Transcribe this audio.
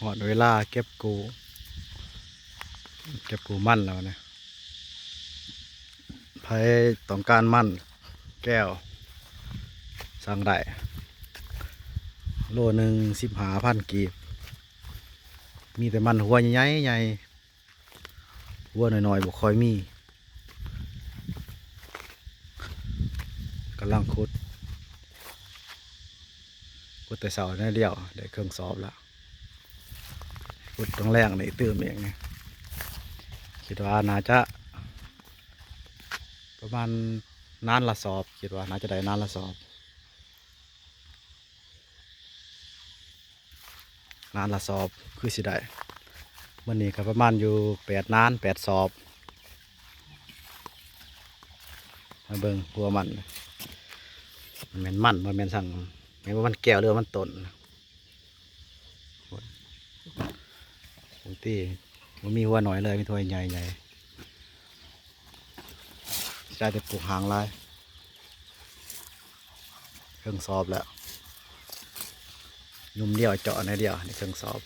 ຮອດເວລາເກັບກູ້ ເກັບກູ້ມັນແລ້ວນະ. ໃຜຕ້ອງການມັນແກ້ວ ສັ່ງໄດ້ ໂລໜຶ່ງສິບຫ້າພັນກີບ. ມີແຕ່ມັນຫົວໃຫຍ່ໆ ຫົວນ້ອຍໆບໍ່ຄ່ອຍມີ. ກຳລັງຂຸດ ຂຸດແຕ່ເຊົ້າໜ້ອຍດຽວ ໄດ້ເຄິ່ງສອບລະ. ຂຸດຕອນແລງນີ້ຕື່ມອີກນີ້ ຄິດວ່າໜ້າຈະປະມານນານລະສອບ ຄິດວ່າໜ້າຈະໄດ້ນານລະສອບ. ນານລະສອບຄືຊິໄດ້. ມື້ນີ້ກໍປະມານຢູ່ແປດນານ ແປດສອບ. ມາເບິ່ງຫົວມັນ ມັນແມ່ນມັນ ບໍ່ແມ່ນສັງ ແມ່ນວ່າມັນແກ້ວ ຫຼືວ່າມັນຕົ້ນ. ບາງທີບໍ່ມີຫົວໜ້ອຍເລີຍ ມີແຕ່ຫົວໃຫຍ່ໆ. ເສຍດາຍແຕ່ປູກຫ່າງຫຼາຍ. ເຄິ່ງສອບແລ້ວ ຫຍຸ່ມດຽວເຈາະໜ້ອຍດຽວ ນີ້ເຄິ່ງສອບ.